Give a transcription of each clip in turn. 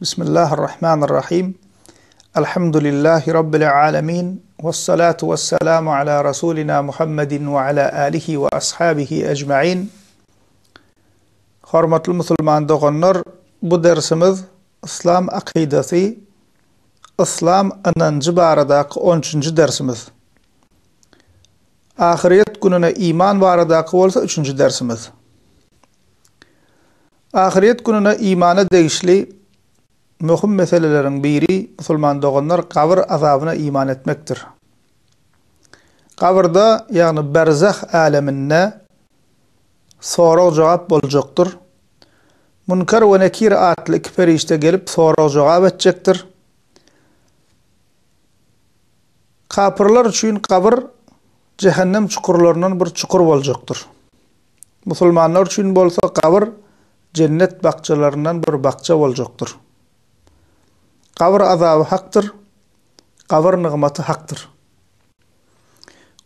Bismillahirrahmanirrahim. Elhamdülillahi Rabbil alemin. Vessalatu vesselamu ala Rasulina Muhammedin ve ala alihi ve ashabihi ecmain. Hormatly musulman doganlar, bu dersimiz Yslam akydasy, Yslam ynanjy baradaky on üçünji dersimiz. Ahyryýet gününe iman baradaky bolsa üçünji dersimiz. Ahyryýet gününe imana degişli möhüm meseleleriň biri, musulman doganlar, gabyr azabyna iman etmekdir. Gabyrda, ýagny berzah äleminde sorag-jogap boljakdyr. Münker we Nekir atly iki perişde gelip sorag-jogap etjekdir. Kapyrlar üçin gabyr jähennem çukurlaryndan bir çukur boljakdyr. Musulmanlar üçin bolsa gabyr jennet bakjalaryndan bir bakja boljakdyr. Gabyr azaby hakdyr, gabyr nygmaty hakdyr.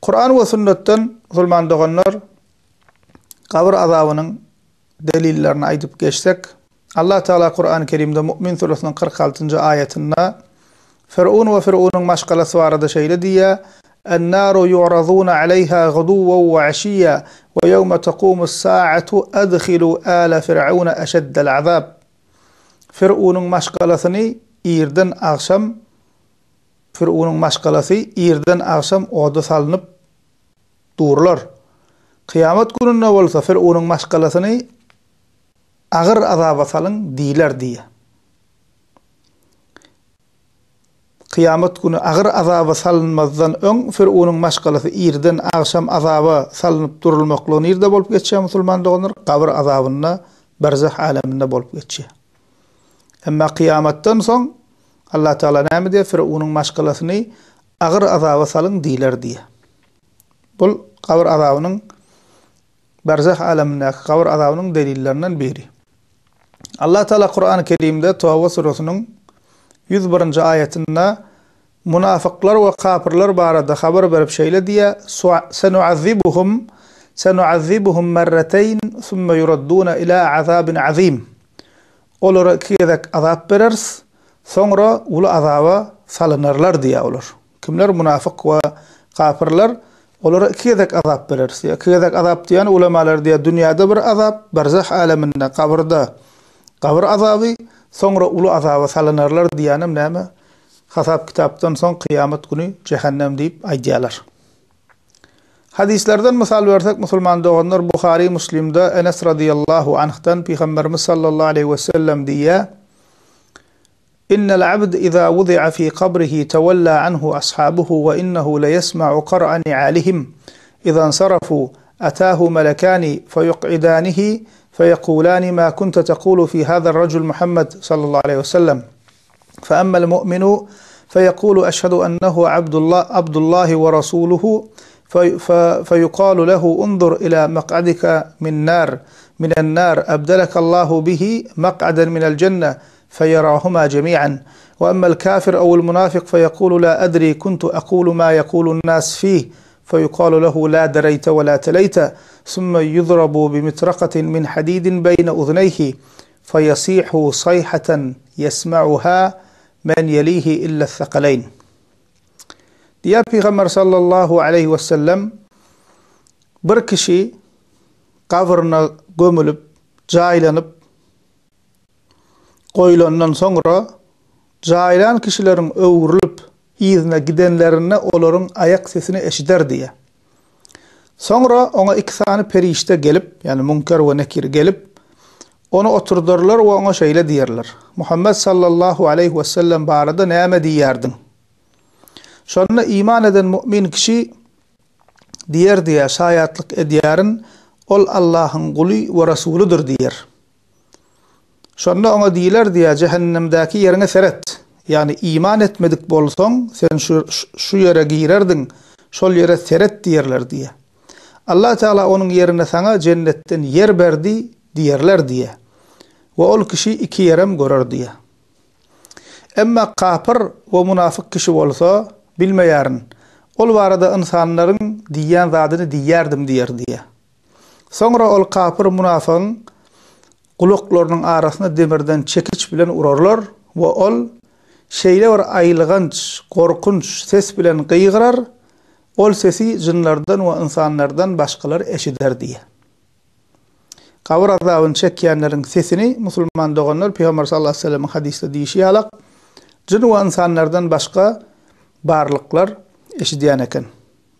Kuran we sünnetden musulman doganlar gabyr azabynyň delillerini aýdyp geçsek, Allah Tagala Kurany Kerimde Mu'min süresiniň 46-njy aýatynda Fir'un we Fir'unyň maşgalasy barada şeýle diýýär, En-naru yu'razuna aleýha guduwwan we aşiyya we ýewme takumus-sa'atu adhilu ala fir'auna eşeddel azab. Fir'unyň maşgalasyny irden agşam Fir'unyň maşgalasy irden agşam oda salnyp durlar. Kyýamat gününde bolsa Fir'unyň maşgalasyny agyr azaba salyň diýler diýýär. Kyýamat güni agyr azaba salynmazdan öň Firunyň maşgalasy irden agşam azaba salnyp durulmaklygy nirde bolup geçýär musulman doganlar? Gabyr azabynda, berzah äleminde bolup geçýär. Emma kyýamatdan soň Allah Tagala näme diýýär? Firunyň maşgalasyny agyr azaba salyň diýler diýýär. Bul gabyr azabynyň Berzah älemindäki gabyr azabynyň delillerinden biri. Allah Tagala Kurany Kerimde Toba süresiniň 101-nji aýatynda munafyklar we kapyrlar barada habar berip şeýle diýýär, Senuazzibuhum senuazzibuhum merreteýn summa yuradduna ila azabin azim. Olara iki gezek azap bereris, soňra uly azaba salynarlar diýýär olar. Kimler munafyk we kapyrlar, olara iki gezek azap bereris diýýär. Iki gezek azap diýýän ulemalar diýýär, dünýäde bir azap, berzah äleminde, gabyrda gabyr azaby, soňra uly azaba salynarlar diýýänem näme? Hasap-kitapdan soň kyýamat güni jähennem diýip aýdýarlar. Hadyslardan mysal bersek, musulman doganlar Buhary, Muslimde Enes radyýallahu anhdan Pygamberimiz sallallahu aleýhi wesellem diýýär, Innel abd iza wudi'a fi kabrihi tawalla anhu ashabuhu we innehu leyesma'u qar'a ni'alihim iza ensarafu atahu melekani feyuk'idanihi feyekulani ma kunte tekulu fi haza'l racul Muhammed sallallahu aleyhi ve sellem feemmel mu'minu feyekulu eşhedü ennehu abdullah abdullahi ve rasuluhu feyukalu lehu unzur ila mek'adike min nar minen nar ebdelekallahu bihi mek'aden minel cenne فيراهما جميعا وأما الكافر أو المنافق فيقول لا أدري كنت أقول ما يقول الناس فيه فيقال له لا دريت ولا تليت ثم يضرب بمطرقة من حديد بين أذنيه فيصيح صيحة يسمعها من يليه إلا الثقلين Diýýär Pygamber sallallahu aleýhi wesellem, Bir kişi gabryna gömülip, jaýlanyp goýlandan soňra, jaýlan kişileriň öwrülip, yzyna gidenlerinde olaryň aýak sesini eşider diýýär. Soňra oňa iki sany perişde gelip, ýagny Munker we Nekir gelip, ony oturdarlar we oňa şeýle diýerler, Muhammet sallallahu aleýhi wesellem barada näme diýýärdiň? Şonda iman eden mu'min kişi diýer diýýär, Şaýatlyk edýärin, ol Allahyň guly we resulydyr diýer. Şonda oňa diýler diýýär, Jähennemdäki ýeriňe seret. Ýagny iman etmedik bolsaň, sen şu şu ýere girerdiň, şol ýere seret diýerler diýýär. Allah Tagala onuň ýerine saňa jennetden ýer berdi diýerler diýýär. We ol kişi iki ýerem görer diýýär. Emma kapyr we munafyk kişi bolsa, Bilmeýärin. Ol barada ynsanlaryň diýýän zadyny diýýärdim diýer diýýär. Soňra ol kapyr munafygyň gulaklarynyň arasyna demirden çekiç bilen urarlar. We ol şeýle bir aýylganç, gorkunç ses bilen gygyrar, ol sesi jynlardan we ynsanlardan başgalar eşider diýýär. Gabyr azabyny çekýänleriň sesini musulman doganlar Pygamber sallallahu aleýhi we sellemiň hadysda diýşi ýalak, jyn we ynsanlardan başga barlyklar eşidýän eken.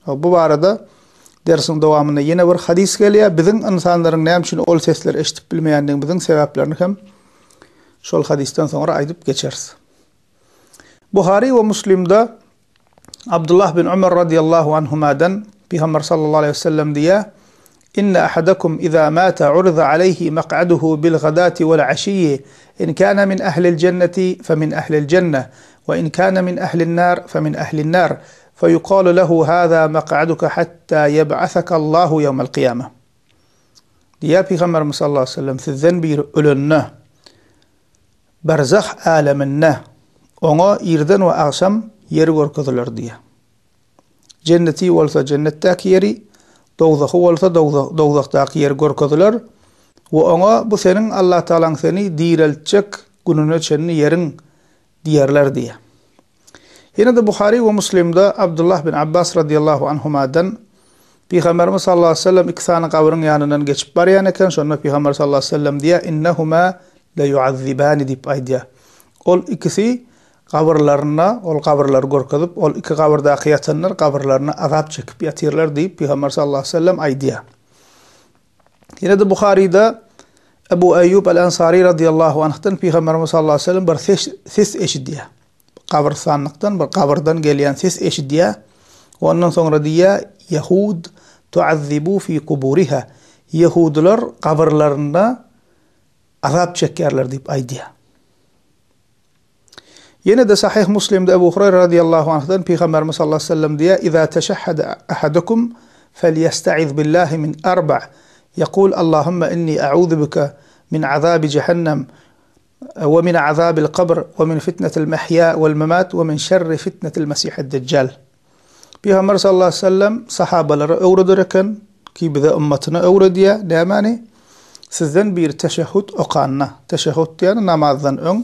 Bu barada dersiň dowamynda ýene bir hadys gelýär. Biziň ynsanlaryň näme üçin ol sesleri eşidip bilmeýändigimiziň sebäplerini hem şol hadysdan soňra aýdyp geçeris. Buhary we Muslimde Abdullah bin Umar radiyallahu anhumadan Pygamber sallallahu aleýhi we sellem diýýär, Inne ahadakum iza mata urida aleýhi maq'aduhu bil gadati wal aşiyyi in kana min ahlil jenneti fe min ahlil jenne we in kana min ahlin nar fe min ahlin nar fe yuqalu lehu hâzâ maq'aduka hattâ yeb'asaka Allahu ýewmel kyýame. Diýýär Pygamberimiz sallallahu aleýhi we sellem sizden biri ölende berzah äleminde oňa irden we agşam ýeri görkeziler diýýär. Jenneti bolsa jennetdäki ýeri, dowzahy bolsa dowzahdaky ýeri görkeziler we oňa bu seniň Allatagalaň seni direltjek gününe çenli ýeriň diýerler diýýär. Ýene-de Buhary we Muslimde Abdullah bin Abbas radiýallahu anhumadan Pygamberimiz sallallahu aleýhi we sellem iki sany gabryň ýanyndan geçip barýan eken, şonda Pygamber sallallahu aleýhi we sellem diýýär, Innehuma leýuazzibani diýip aýdýar. Ol ikisi Gabyrlarynda, ol gabyrlary görkezip, ol iki gabyrdaky ýatanlar gabyrlarynda azap çekip ýatyrlar diýip, Pygamber sallallahu aleýhi we sellem aýdýar. Ýene-de Buharyda Ebu Eýýub el-Ensary radiyallahu anhdan Pygamberimiz sallallahu aleýhi we sellem bir ses, ses eşidýär. Gabyrstanlykdan bir gabyrdan gelýän ses eşidýär. Ondan soňra diýýär, Ýehud tuazzibu fi kuburiha. Ýehudylar gabyrlarynda azap çekýärler diýip aýdýar. Ýene-de Sahyh Muslimde Ebu Hureyre radiyallahu anhdan Pygamberimiz sallallahu aleýhi we sellem diýýär, Iza teşehhede ahadukum felýestaiz billahi min arba, ýekul Allahumma inni a'uzu bike min azabi jehennem we min azabil kabr we min fitnetil mahýa wel memat we min şerri fitnetil mesihid dejjal. Pygamber sallallahu aleýhi we sellem sahabalara öwreder eken, ki bize ymmatyna öwredýär, nämäni? Sizden biri teşehhüt okanda, teşehhüt diýýäni namazdan öň,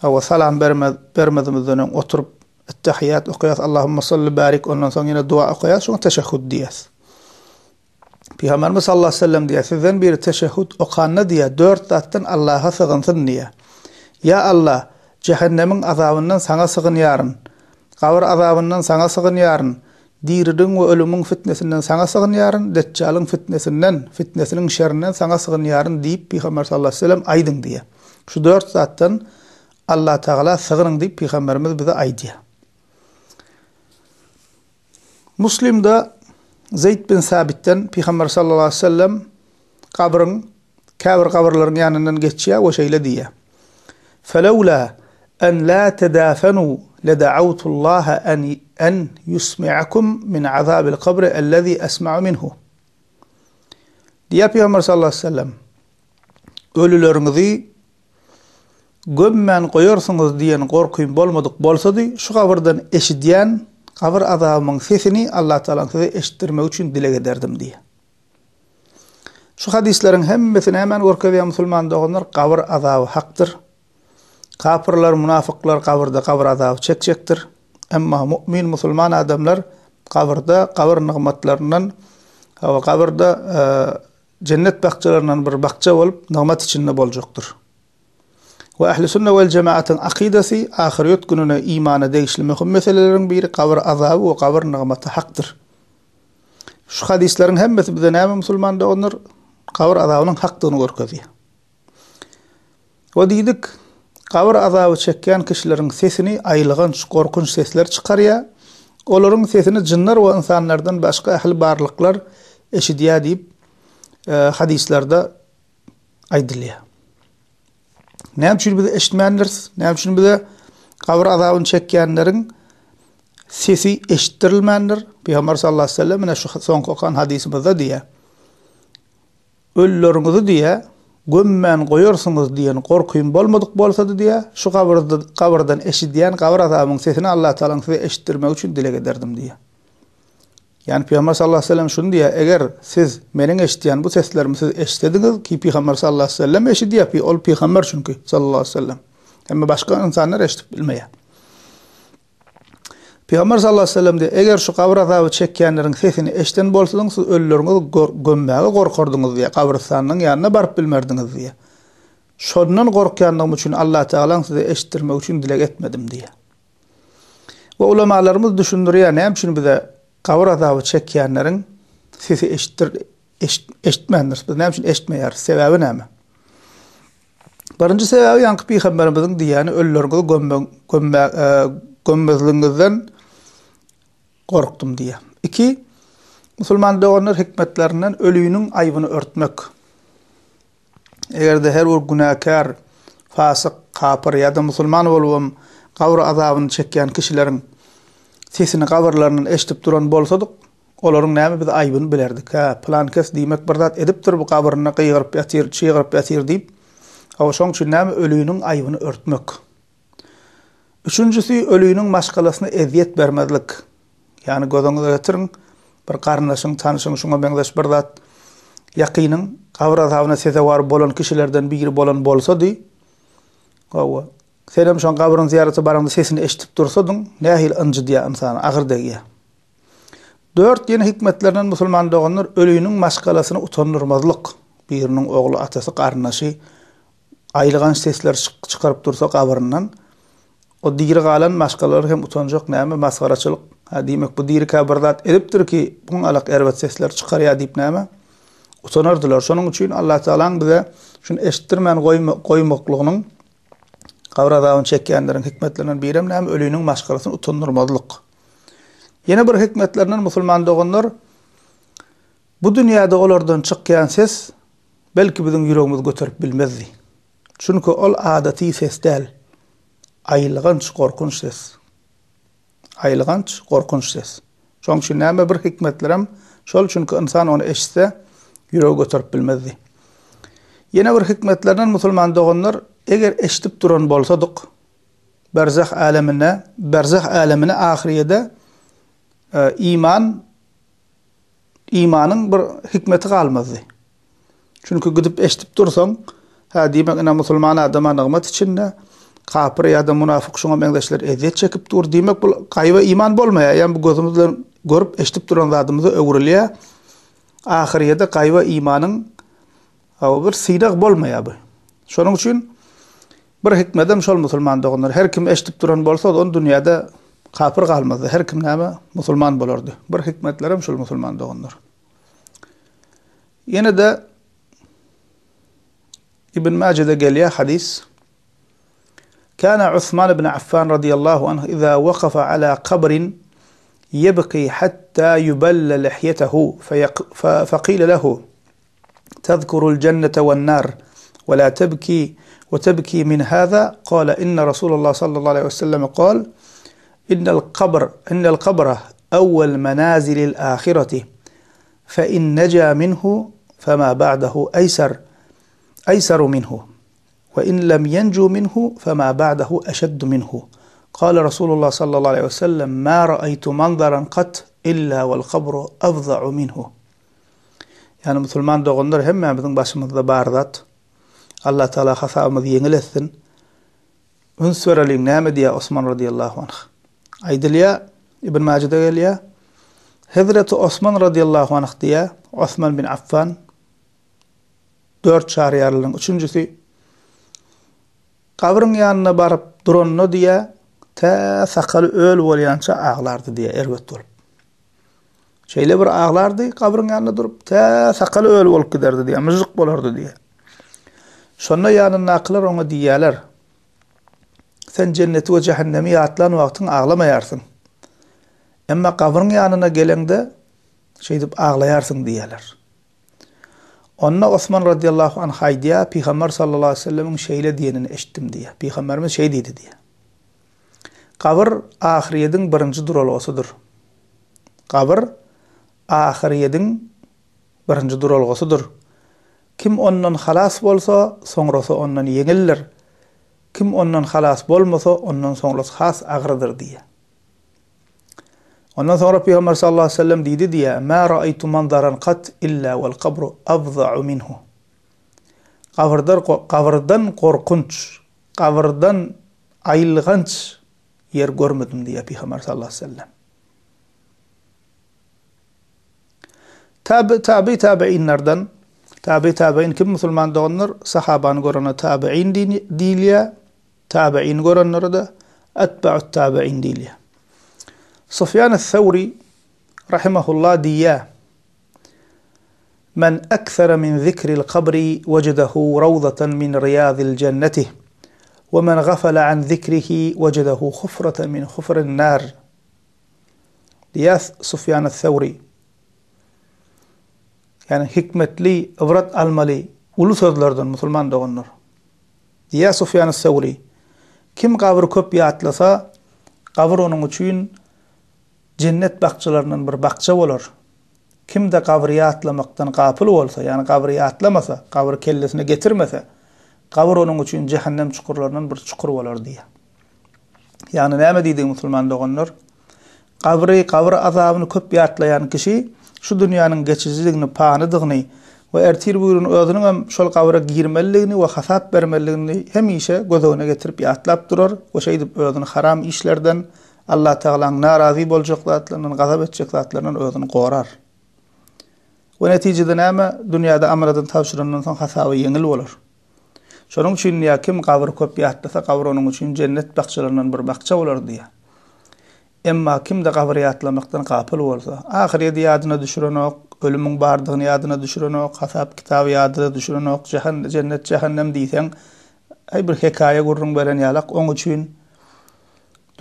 hawa salam bermez, bermezimizden öň oturyp ettehiýat okaýas, Allahumma salli barik, ondan soň ýene dua okaýas, şoňa teşehhüt diýýäs. Pygamberimiz sallallahu aleýhi we sellem diýýär, sizden biri teşehhüt okanda diýýär, dört zatdan Allaha sygynsyn diýýär. Ýa Allah, jähennemiň azabyndan saňa sygynýaryn. Gabyr azabyndan saňa sygynýaryn. Diriligiň we ölümiň fitnesinden saňa sygynýaryn, Deçjalyň fitnesinden, fitnesiniň şerinden saňa sygynýaryn diýip Pygamber sallallahu aleýhi we sellem aýdyň diýýär. Şu dört zatdan Allatagala sygynyň diýip Pygamberimiz bize aýdýar. Muslimde Zeýd bin Sabitden Pygamber sallallahu aleýhi we sellem gabryň käbir gabyrlaryň ýanyndan geçýär we şeýle diýýär, Felewla en la tedafenu leda'awtullaha en en yusmi'akum min azabil kabri ellezî esma'u minhu. Diýýär Pygamber sallallahu aleýhi we sellem, Ölüleriňizi Gömmän goýarsyňyz diýen gorkym bolmadyk bolsady, şu gabyrdan eşidýän gabyr azabymyň sesini Allatagalaň size eşitdirmegi üçin dileg ederdim diýýär. Şu hadyslaryň hemmesi nämäni görkezýär musulman doganlar? Gabyr azaby hakdyr. Kapyrlar, munafyklar gabyrda gabyr azaby çekjekdir. Emma mu'min musulman adamlar gabyrda gabyr nygmatlaryndan, gabyrda Jennet bakjalaryndan bir bakja bolup, nygmat içinde boljakdyr. We Ähli Sünne wel Jemaatyň akydasy, ahyrýet gününe imana degişli möhüm meseleleriň biri gabyr azaby we gabyr nygmaty hakdyr. Şu hadyslaryň hemmesi bize näme musulman doganlar? Gabyr azabynyň hakdygyny görkezýär. We diýdik, gabyr azaby çekýän kişileriň sesini aýylganç, gorkunç sesler çykarýar. Olaryň sesini jynlar we ynsanlardan başga ähli barlyklar eşidýär diýip, hadyslarda aýdylýar. Näme üçin biz eşitmändiris? Näme üçin bize gabyr azabyny çekýänleriň sesi eşitdirilmändir? Pygamber sallallahu aleyhi ve sellem ine şu soňky okan hadysymyzda diýýär. Ölüleriňizi diýýär, gömmän goýarsyňyz diýen gorkym bolmadyk bolsady diýýär, şu gabyrda, gabyrdan eşidýän gabyr azabyň sesini Allatagalaň size eşitdirmegi üçin dileg ederdim diýýär. Ýagny Pygamber sallallahu aleýhi we sellem şuny diýýär, eger siz meniň eşidýän bu seslerimi siz eşitsediňiz, ki Pygamber sallallahu aleýhi we sellem eşidýär, ol pygamber çünki sallallahu aleýhi we sellem. Hemme başga ynsanlar eşidip bilmeýär. Pygamber sallallahu aleyhi ve sellem diýýär, eger şu gabyr azaby çekýänleriň sesini eşiden bolsadyňyz, siz ölüleriňizi gömmäge gorkardyňyz diýýär, gabrystanyň ýanyna baryp bilmerdiňiz diýýär. Şondan gorkýandygym üçin Allah Tagalaň size eşitdirmegi üçin dileg etmedim diýýär. We ulamalarymyz düşündirýär, näme üçin bize gabyr azaby çekýänleriň sesi eşitdir eşitmändiris, biz näme üçin eşitmeýäris, sebäbi näme? Birinji sebäbi ýaňky pygamberimiziň diýýäni ölüleriňizi gömmeň, gömme, e, gömmezligiňizden gorkdum diýýär. Iki, musulman doganlar hikmetlerinden ölüniň aýbyny örtmek. Eger-de her bir günäkär, fasyk, kapyr ýa-da musulman bolubam gabyr azabyny çekýän kişileriň sesini gabyrlaryndan eşidip duran bolsadyk, Olaryň näme biz aýbyny bilerdik. Hä, pylankes diýmek bir zat edipdir bu gabrynda gygyryp ýatyr, çygyryp ýatyr diýip. Hawa, şoň üçin näme ölüniň aýbyny örtmek. Üçünjisi, ölüniň maşgalasyna ezýet bermezlik. Ýagny göz öňüňize getiriň, bir garyndaşyň, tanyşyň şuňa meňzeş bir zat ýakynyň gabyr azabyna sezewar bolan kişilerden biri bolan bolsady, hawa, senem şoň gabryny zyýarata baraňda sesini eşidip dursadyň, nähili ynjydýar ynsany, agyr degýär. Dört ýene hikmetlerinden musulman doganlar öliniň maşgalasyny utandyrmazlyk, biriniň ogly, atasy, garyndaşy aýylganç sesler çykaryp dursa gabryndan, o diri galan maşgalalar hem utanjak näme masgaraçylyk, hä diýmek bu dirikä bir zat edipdir ki buň alak erbet sesler çykarýar diýip näme utanardylar. Şonuň üçin Allatagalaň bize şuny eşitdirmän goýmaklygynyň gabyr azabyny çekýänleriň hikmetlerinden birem näme öliniň maşgalasyny utandyrmazlyk. Ýene bir hikmetlerinden musulman doganlar, bu dünýäde olardan çykýan ses belki biziň ýüregimiz göterip bilmezdi. Çünki ol adaty ses däl. Aýylganç, gorkunç ses. Aýylganç, gorkunç ses. Şonuň üçin näme bir hikmetlerem şol çünki ynsan ony eşitse ýüregi göterip bilmezdi. Ýene bir hikmetlerinden musulman doganlar, eger eşidip duran bolsadyk, Berzah älemine, berzah älemine ahyrýede iman imanyň bir hikmeti galmazdy. Çünki gidip eşidip dursaň, hä diýmek ine musulman adama nygmat içinde, kapyr ýa-da munafyk şuňa meňzeşler ezýet çekip dur diýmek bu gaýyba iman bolmaýar. Ýa bu gözümiz bilen görüp eşidip duran zadymyza öwrülýär. Ahyrýede gaýyba imanyň bir synag bolmaýar bu. Şonuň üçin Bir hikmedem şol musulman doganlar her kim eşdip duran bolsa on dünýäde kapyr galmazdy her kim näme musulman bolardy bir hikmetlerem şol musulman doganlar. Ýene-de Ibn Majede gelýär hadys. Kana Usman ibn Affan radiyallahu anh iza waqafa ala kabrin yebki hatta yuballa lihyetehu faqila lehu تذكر الجنة والنار ولا تبكي وتبكي من هذا قال إن رسول الله صلى الله عليه وسلم قال إن القبر إن القبر أول منازل الآخرة فإن نجا منه فما بعده أيسر أيسر منه وإن لم ينجو منه فما بعده أشد منه قال رسول الله صلى الله عليه وسلم ما رأيت منظرا قط إلا والقبر أفظع منه Ýagny musulman doganlar hemmämiziň başymyzda bar zat. Allah Tagala hasabymyzy ýeňil etsin. Üns bereliň näme diýýär Osman radiýallahu anh. Aýdylýar, Ibn Majede gelýär. Hezreti Osman radiýallahu anh diýýär, Osman bin Affan dört çaryýarlynyň üçünjisi gabryň ýanyna baryp duranda diýýär, tä sakaly öl bolýança aglardy diýýär, erbet bolup. Şeýle bir aglardy gabryň ýanynda durup, tä sakaly öl bolup giderdi diýýär, myžžyk bolardy diýýär. Şonda ýanyndakylar oňa diýýärler, Sen jenneti we jähennemi ýatlan wagtyň aglamaýarsyň. Emma gabryň ýanyna geleňde şeýdip aglaýarsyň diýýärler. Onda Osman radiýallahu anh aýdýar, Pygamber sallallahu aleýhi we sellemiň şeýle diýenini eşitdim diýýär. Pygamberimiz şeý diýdi diýýär. Gabyr ahyrýediň birinji duralgasydyr. Gabyr ahyrýediň birinji duralgasydyr. Kim ondan halas bolsa, soňrasy ondan ýeňildir. Kim ondan halas bolmasa, ondan soňrasy has agyrdyr diýýär. Ondan soňra Pygamber sallallahu aleyhi ve sellem diýdi diýýär, "Mä ra'aytu manzaran kat illa wal kabru afza'u minhu." Gabyrdan gabyrdan gorkunç, gabyrdan. aýylganç ýer görmedim diýýär Pygamber sallallahu aleýhi we sellem. Tabi tabi tabiinlerden tabi tabiin kim musulman doganlar sahabany görene tabiin diýilýär. Tabiini görenlere-de etba'ut tabiin diýilýär. Sufýan es-Sewri rahimehullah diýýär, Men eksere min zikril kabri wejedehu rawzatan min riýazil jenneti we men gafala an zikrihi wejedehu hufratan min hufrin nar. Diýýär Sufýan es-Sewri. Ýagny hikmetli, ybrat almaly uly sözlerden musulman doganlar. Diýýär Sufýan es-Sewri. Kim gabry köp ýatlasa, gabyr onuň üçin jennet bakjalaryndan bir bakja bolar. Kim-de gabry ýatlamakdan gapyl bolsa, ýagny gabry ýatlamasa, gabry kellesine getirmese, gabyr onuň üçin jähennem çukurlaryndan bir çukur bolar diýýär. Ýagny näme diýdigi musulman doganlar? Gabry, gabyr azabyny köp ýatlaýan kişi şu dünýäniň geçijidigini, panydygyny we ertir-bugün özüniň hem şol gabyra girmelidigini we hasap bermelidigini hemişe göz öňüne getirip ýatlap durar we şeýdip özüni haram işlerden, Allatagalaň narazy boljak zatlaryndan, gazap etjek zatlaryndan özüni gorar. We netijede näme? Dünýäde amanadyny tabşyrandan soň hasaby ýeňil bolar. Şonuň üçin diýýär, kim gabry köp ýatlasa, gabyr onuň üçin jennet bakjalaryndan bir bakja bolar diýýär. Emma kim-de gabry ýatlamakdan gapyl bolsa, ahyrýeti ýadyna düşürenok, ölümiň bardygyny ýadyna düşürenok, hasap-kitaby ýadyna düşürenok, jahan, jennet, jähennem diýseň, aý bir hekaýa gürrüň beren ýalak, oň üçin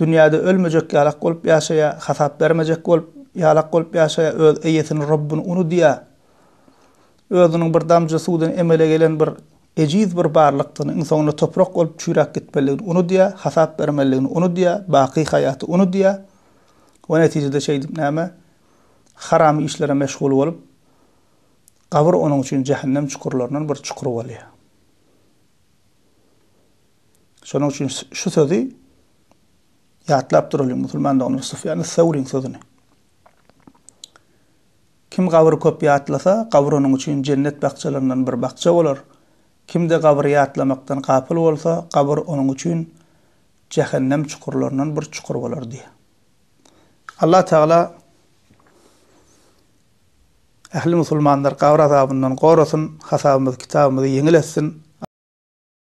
dünýäde ölmejek ýalak bolup ýaşaýar, hasap bermejek bolup ýalak bolup ýaşaýar, öz eýesini, Robbuny unudýar. Özüniň bir damja suwdan emele gelen bir ejiz bir barlykdygyny, iň soňunda toprak bolup çüýräp gitmelidigini unudýar, hasap bermelidigini unudýar, baky haýaty unudýar we netijede şeýdip näme, haram işlere meşgul bolup, gabyr onuň üçin jähennem çukurlaryndan bir çukur bolýar. Şonuň üçin şu sözi ýatlap duralyň, musulman doganlar, Sufýan Sewriň sözüni. Kim gabry köp ýatlasa, gabyr onuň üçin jennet bakjalaryndan bir bakja bolar. Kim-de gabry ýatlamakdan gapyl bolsa, gabyr onuň üçin jähennem çukurlaryndan bir çukur bolar diýýär. Allah Tagala ähli musulmanlary gabyr azabyndan gorasyn, hasabymyzy, kitabymyzy ýeňil etsin.